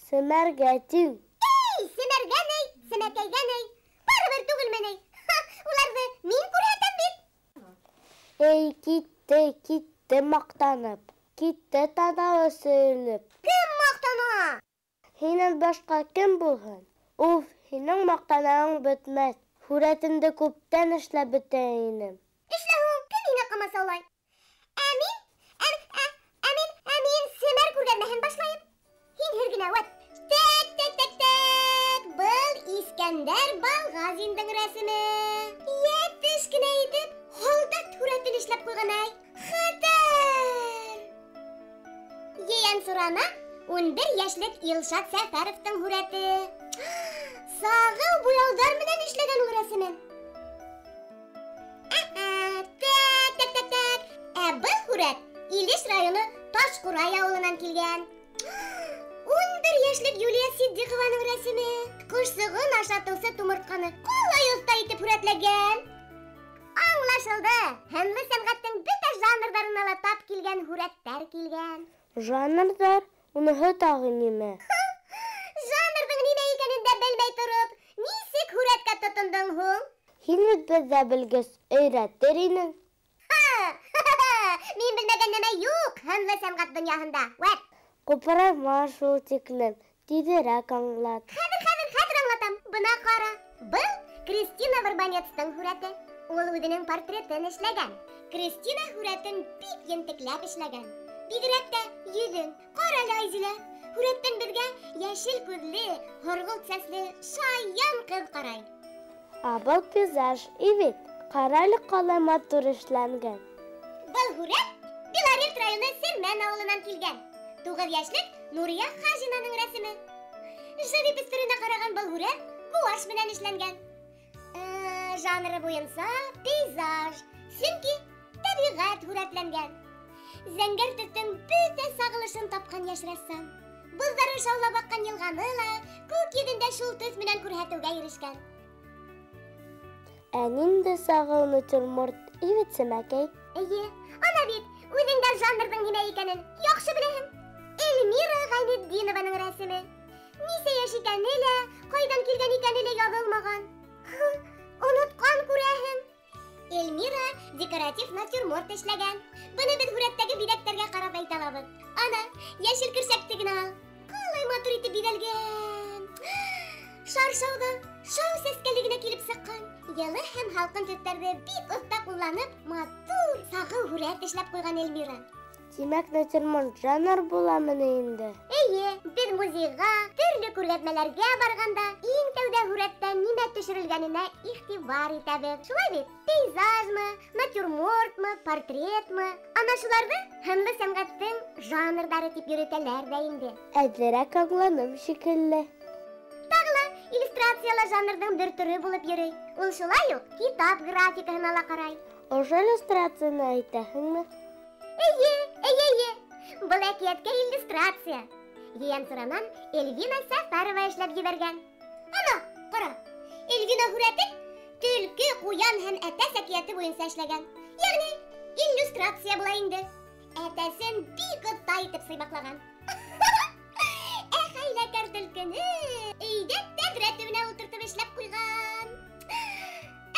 Семәргә тиң. Эй, семәргә ни, семәкәйгә ни? Барыбер түгелме ни? Уларҙы мин күрһәтәм бит. Эй, китте, китте маҡтанып. Китте танауы сөйөлөп. Кем маҡтана? Һинән башҡа кем булһын? Уф, һинең маҡтаныуың бөтмәҫ. Һүрәтеңде күптән эшләп бөтә инем. Эшлә һуң, кем һиңә ҡамасаулай? Ә мин, ә, ә, ә мин, ә мин семәр күргәҙмәһен башлайым. Һинһеҙ генә үәт. Тәк, тәк, тәк, тәк. Был Искәндәр Балғазиндың рәсеме. Йәтеш кенә итеп, һалдат һүрәтен эшләп ҡуйған әй. Хәтәр! Ейәнсуранан 11 йәшлек Илшат Сәфәровтың һүрәте. Сағыу буяуҙар менән эшләгән ул рәсемен. Тәк, тәк, тәк, тәк. Ә был һүрәт Илеш районы Ташҡурай ауылынан килгән. 11 йәшлек Юлия Ситдиҡованың рәсеме. Ҡошсоғон ашатыусы тумыртҡаны ҡалай оҫта итеп һүрәтләгән. Аңлашылды. Һынлы сәнғәттең бөтә жанрҙарына ла тап килгән һүрәттәр килгән. Жанрҙар? Уныһы тағы нимә? Жанрҙың нимә икәнен дә белмәй тороп, нисек һүрәткә тотондоң һуң? Һин бит беҙҙә белгес, өйрәтер инең. Мин белмәгән нәмә юҡ һынлы сәнғәт донъяһында. Вәт. Ҡупырайма шул тиклем, тиҙерәк аңлат. Хәҙер, хәҙер, хәҙер аңлатам. Бына ҡара. Был Кристина Варбанецтың һүрәте. Ул үҙенең портретын эшләгән. Кристина һүрәтен бик ентекләп эшләгән. Бигерәк тә йөҙөн. Ҡара әле, Айзилә. Һүрәттән беҙгә йәшел күҙле, һорғолт сәсле шаян ҡыҙ ҡарай. Ә был пейзаж бит. Ҡара әле ҡалай матур эшләнгән. Был һүрәт Белорет районы Сермән ауылынан килгән. 9 йәшлек Нурия Хажинаның рәсеме. Живопись төрөнә ҡараған был һүрәт гуашь менән эшләнгән. Жанры буйынса пейзаж, сөнки тәбиғәт һүрәтләнгән. Зәңгәр төҫтөң бөтә сағылышын тапҡан йәш рәссам. Боҙҙары шаулап аҡҡан йылғаны ла күк йөҙөндә шул төҫ менән күрһәтеүгә ирешкән. Ә ниндәй сағыу натюрморт бит, Сәмәкәй? Эйе, ана бит, үҙең дә жанрҙың нимә икәнен яҡшы беләһең. Эльмира Ғәйнетдинованың рәсеме. Нисә йәш икәне лә, ҡайҙан килгән икәне лә яҙылмаған. Онотҡан күрәһең. Эльмира декоратив натюрморт эшләгән. Быны беҙ һүрәттәге биҙәктәргә ҡарап әйтә алабыҙ. Ана, йәшел көршәкте генә ал. Ҡалай матур итеп биҙәлгән. Шаршауҙа шау сәскәле генә килеп сыҡҡан. Йылы һәм һалҡын төҫтәрҙе бик оҫта ҡулланып, матур сағыу һүрәт эшләп ҡуйған Эльмира. Тимәк, натюрморт жанр буламы ни инде? Эйе, беҙ музейға, төрлө күргәҙмәләргә барғанда иң тәүҙә һүрәттә нимә төшөрөлгәненә иғтибар итәбеҙ. Шулай бит? Пейзажмы, натюрмортмы, портретмы? Ана шуларҙы һынлы сәнғәттең жанрҙары тип йөрөтәләр ҙә инде. Әҙерәк аңланым шикелле. Тағы ла иллюстрацияла жанрҙың бер төрө булып йөрөй. Ул шулай уҡ китап графикаһына ла ҡарай. Ошо иллюстрацияны әйтәһеңме? Эйе, эйе, эйе. Был әкиәткә иллюстрация. Ейәнсуранан Эльвина Сәфәрова эшләп ебәргән. Ана, ҡара. Эльвина һүрәтен төлкө, ҡуян һәм әтәс әкиәте буйынса эшләгән. Йәғни иллюстрация була инде. Әтәсен бик оҫта итеп сыймаҡлаған. Ә хәйләкәр төлкөнө өйҙә тәҙрә төбөнә ултыртып эшләп ҡуйған.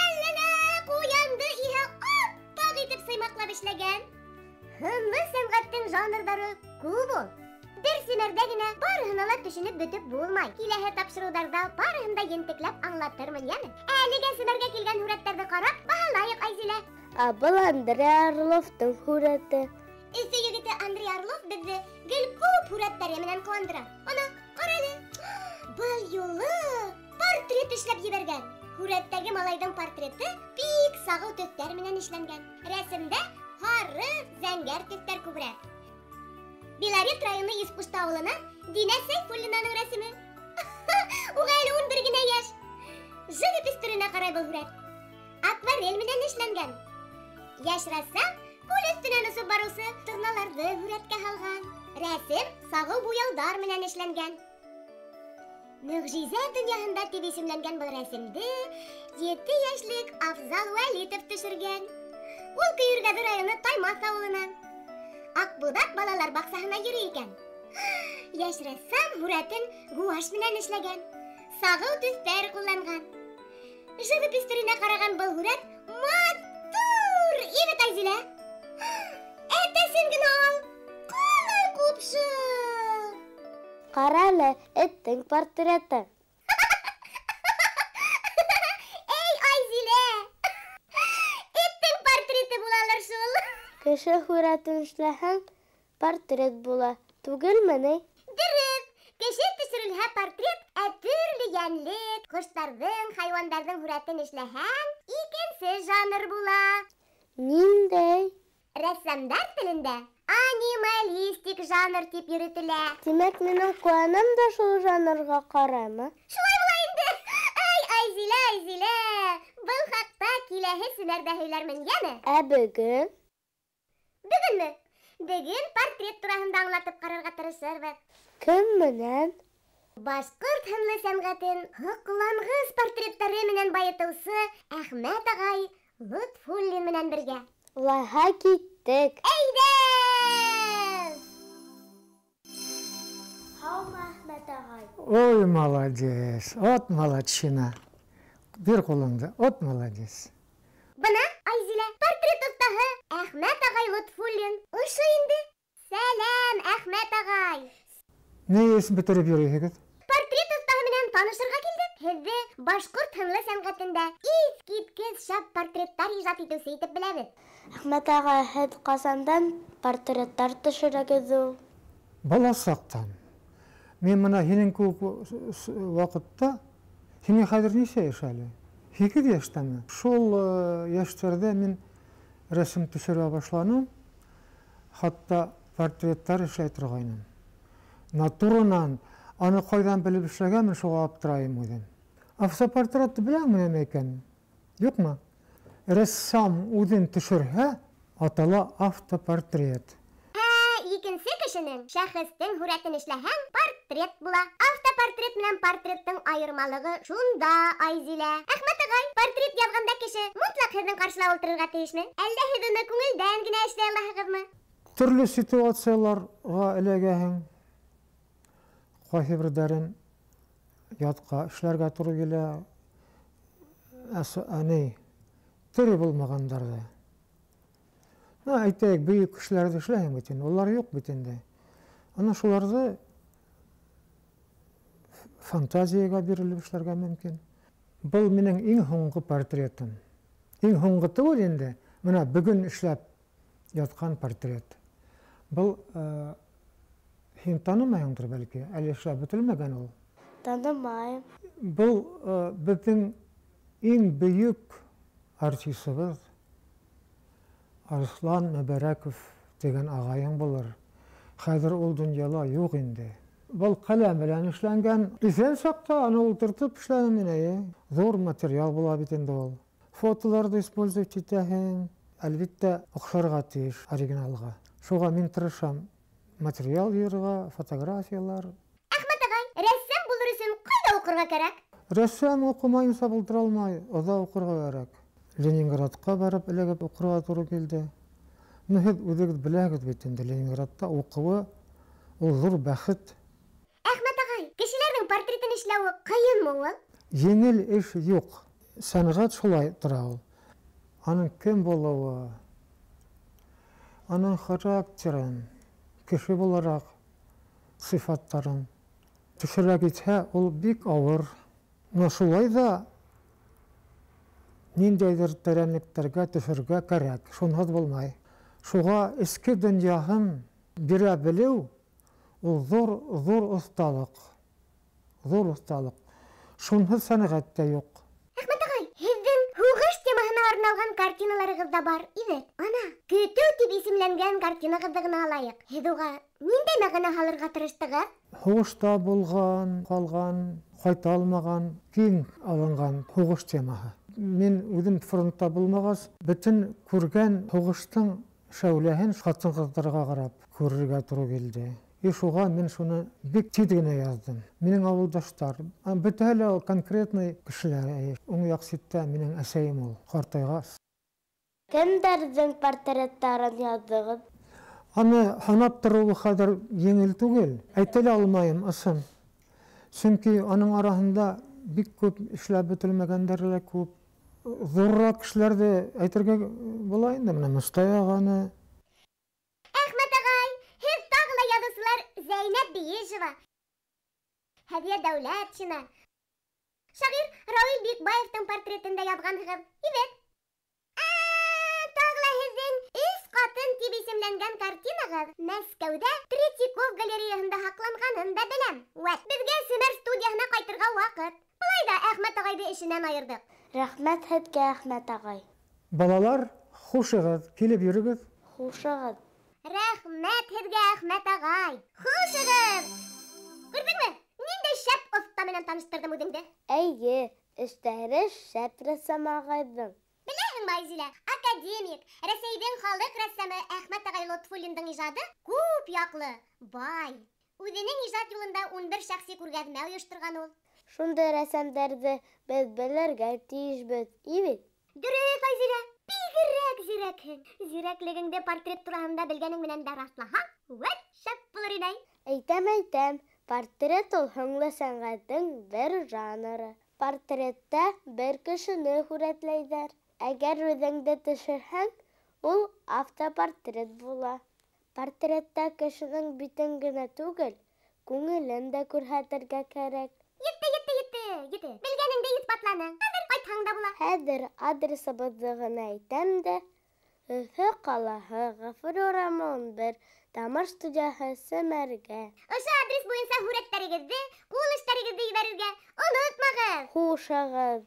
Әллә ҡуянды иһә аппаҡ итеп сыймаҡлап эшләгән. Һынлы сәнғәттең жанрҙары күп ул. Бер семәрҙә генә барыһына ла төшөнөп бөтөп булмай. Киләһе тапшырыуҙарҙа барыһын да ентекләп аңлатырмын, йәме? Әлегә семәргә килгән һүрәттәрҙе ҡарап баһалайыҡ, Айзилә. Ә был Андрей Орловтың һүрәте. Өфө егете Андрей Орлов беҙҙе гел күп һүрәттәре менән ҡыуандыра. Ана, ҡара әле. Был юлы портрет эшләп ебәргән. Һүрәттәге малайҙың портреты бик сағыу төҫтәр менән эшләнгән. Рәсемдә һары, зәңгәр төҫтәр күберәк. Белорет районы Иҫҡушты ауылынан Динә Сәйфуллинаның рәсеме. Уға әле 11 генә йәш. Живопись төрөнә ҡарай был һүрәт. Акварель менән эшләнгән. Йәш рәссам күл өҫтөнән осоп барыусы торналарҙы һүрәткә һалған. Рәсем сағыу буяуҙар менән эшләнгән. Мөғжизә донъяһында тип исемләнгән был рәсемде 7 йәшлек Афзал Вәлитов төшөргән. Ул Көйөргәҙе районы Таймаҫ ауылынан. Аҡбуҙат балалар баҡсаһына йөрөй икән. Йәш рәссам һүрәтен гуашь менән эшләгән, сағыу төҫтәр ҡулланған. Живопись төрөнә ҡараған был һүрәт матур! Ебет, Айзилә! Әтәсен генә ал! Ҡалай ҡупшы! Ҡара әле, эттең портреты. Эй, Айзилә! Эттең портреты булалыр шул. Кеше һүрәтен эшләһәң, портрет була. Түгелме ни? Дөрөҫ! Кеше төшөрөлһә портрет, ә төрлө йәнлек, ҡоштарҙың, хайуандарҙың һүрәтен эшләһәң, икенсе жанр була. Ниндәй? Рәссамдар телендә анималистик жанр тип йөрөтөлә. Тимәк, минең ҡуяным да шул жанрға ҡараймы? Шулай була инде. Ай, Айзилә, Айзилә! Был хаҡта киләһе сөнәрҙә һөйләрмен, йәме? Ә бөгөн? Бөгөнмө? Бөгөн портрет тураһында аңлатып ҡарарға тырышырбыҙ. Кем менән? Башҡорт һынлы сәнғәтен һоҡланғыс портреттары менән байытыусы Әхмәт ағай Лотфуллин менән бергә. Улайһа киттек. Әйҙә! Һаумы, Әхмәт ағай? Ой, молодец, от молодчина. Бир ҡулыңды, от молодец. Бына, Айзилә, портрет оҫтаһы Әхмәт ағай Лотфуллин. Ошо инде. Сәләм, Әхмәт ағай. Ни өсөн бөтөрөп йөрөйһөгөҙ? Портрет оҫтаһы менән танышырға килдек. Һеҙҙе башҡорт һынлы сәнғәтендә иҫ киткес шәп портреттар ижад итеүсе итеп беләбеҙ. Әхмәт ағай, һеҙ ҡасандан портреттар төшөрәгеҙ ул? Бала саҡтан. Мин бына һинең кеүек ваҡытта, һиңә хәҙер нисә йәш әле? 8 йәштәме? Шул йәштәрҙә мин рәсем төшөрә башланым. Хатта портреттар эшләй торғайным. Натуранан, аны ҡайҙан белеп эшләгәнмен, шуға аптырайым үҙем. Автопортретты беләңме нәмә икәнен? Юҡмы? Рәссам үҙен төшөрһә, атала автопортрет. Ә икенсе кешенең, шәхестең һүрәтен эшләһәң, портрет була. Автопортрет менән портреттың айырмалығы шунда, Айзилә. Әхмәт ағай, портрет яҙғанда кеше мотлаҡ һеҙҙең ҡаршыла ултырырға тейешме? Әллә һеҙ уны күңелдән генә эшләй алаһығыҙмы? Төрлө ситуацияларға эләгәһең. Ҡайһы берҙәрен ятҡа эшләргә тура килә. Әней, тере булмағандарҙы. Әйтәйек, бөйөк кешеләрҙе эшләйһең бит инде, улар юҡ бит инде. Ана шуларҙы фантазияға бирелеп эшләргә мөмкин. Был минең иң һуңғы портретым. Иң һуңғы түгел инде, бына бөгөн эшләп ятҡан портрет. Был һин танымайһыңдыр бәлки, әле эшләп бөтөлмәгән ул. Танымайым. Был беҙҙең иң бөйөк артисыбыҙ Арыҫлан Мөбәрәков тигән ағайың булыр. Хәҙер ул донъяла юҡ инде. Был ҡәләм белән эшләнгән. Иҫән саҡта аны ултыртып эшләнем мин, әйе. Ҙур материал була бит инде ул. Фотоларҙы использовать итәһең. Әлбиттә, оҡшарға тейеш оригиналға. Шуға мин тырышам материал йыйырға, фотографиялар. Әхмәт ағай, рәссам булыр өсөн ҡайҙа уҡырға кәрәк? Рәссам уҡымайынса булдыра алмай, оҙаҡ уҡырға кәрәк. Ленинградҡа барып эләгеп уҡырға тура килде. Ну, һеҙ үҙегеҙ беләһегеҙ бит инде, Ленинградта уҡыуы ул ҙур бәхет. Әхмәт ағай, кешеләрҙең портретын эшләүе ҡыйынмы ул? Еңел эш юҡ. Сәнғәт шулай тора ул. Аның кем булыуы, аның характерын, кеше булараҡ сифаттарын төшөрә китһә, ул бик ауыр. Но шулай ҙа ниндәйҙер тәрәнлектәргә төшөргә кәрәк, шунһыҙ булмай. Шуға эске донъяһын бирә белеү ул ҙур, ҙур оҫталыҡ. Ҙур оҫталыҡ. Шунһыҙ сәнғәт тә юҡ. Әхмәт ағай, һеҙҙең һуғыш темаһына арналған картиналарығыҙ ҙа бар ине. Ана, Көтөү тип исемләнгән картинағыҙҙы ғына алайыҡ. Һеҙ уға ниндәй мәғәнә һалырға тырыштығыҙ? Һуғышта булған, ҡалған, ҡайта алмаған, киң алынған һуғыш темаһы. Мин үҙем фронтта булмағас, бөтөн күргән һуғыштың шәүләһен ҡатын-ҡыҙҙарға ҡарап күрергә тура килде. И шуға мин шуны бик тиҙ генә яҙҙым. Минең ауылдаштар, бөтәһе лә конкретный кешеләр, әйе. Уң яҡ ситтә минең әсәйем ул, ҡартайғас. Кемдәрҙең портреттарын яҙҙығыҙ? Аны һанап тороуы хәҙер еңел түгел. Әйтә лә алмайым ысын. Сөнки аның араһында бик күп эшләп бөтөлмәгәндәр лә күп. Ҙурыраҡ кешеләрҙе әйтергә була инде, менә Мостай ағаны. Әхмәт ағай, һеҙ тағы ла яҙыусылар Зәйнәб Биежева, Һәҙиә Дәүләтшина, шағир Рауил Бикбаевтың портретын да яҙғанһығыҙ, ибет. Тағы ла һеҙҙең Өс ҡатын тип исемләнгән картинағыҙ Мәскәүҙә Третьяков галереяһында һаҡланғанын да беләм. Вәт, беҙгә Семәр студияһына ҡайтырға ваҡыт. Былай ҙа Әхмәт ағайҙы эшенән айырҙыҡ. Рәхмәт һеҙгә, Әхмәт ағай. Балалар, хушығыҙ, килеп йөрөгөҙ. Хушығыҙ. Рәхмәт һеҙгә, Әхмәт ағай. Хушығыҙ. Күрҙеңме? Ниндәй шәп оҫта менән таныштырҙым үҙеңде. Эйе, эштәре шәп рәссам ағайҙың. Беләһеңме, Айзилә, академик, Рәсәйҙең халыҡ рәссамы Әхмәт ағай Лотфуллиндың ижады күп яҡлы, бай. Үҙенең ижад юлында 11 шәхси күргәҙмә ойошторған ул. Шундай рәссамдарҙы беҙ белергә тейешбеҙ, ибет? Дөрөҫ, Айзилә, бигерәк зирәкһең. Зирәклегеңде портрет тураһында белгәнең менән дә раҫлаһаң, вәт шәп булыр ине. Әйтәм, әйтәм, портрет ул һынлы сәнғәттең бер жанры. Портретта бер кешене һүрәтләйҙәр. Әгәр үҙеңде төшөрһәң, ул автопортрет була. Портретта кешенең битен генә түгел, күңелен дә күрһәтергә кәрәк. Етте, етте, етте, етте. Белгәнеңде иҫбатланың. Хәҙер ҡайтһаң да була. Хәҙер адресыбыҙҙы ғына әйтәм дә, Өфө ҡалаһы, Ғафури урамы 11, Тамыр студияһы, Семәргә. Ошо адрес буйынса һүрәттәрегеҙҙе, ҡул эштәрегеҙҙе ебәрергә онотмағыҙ. Хушығыҙ.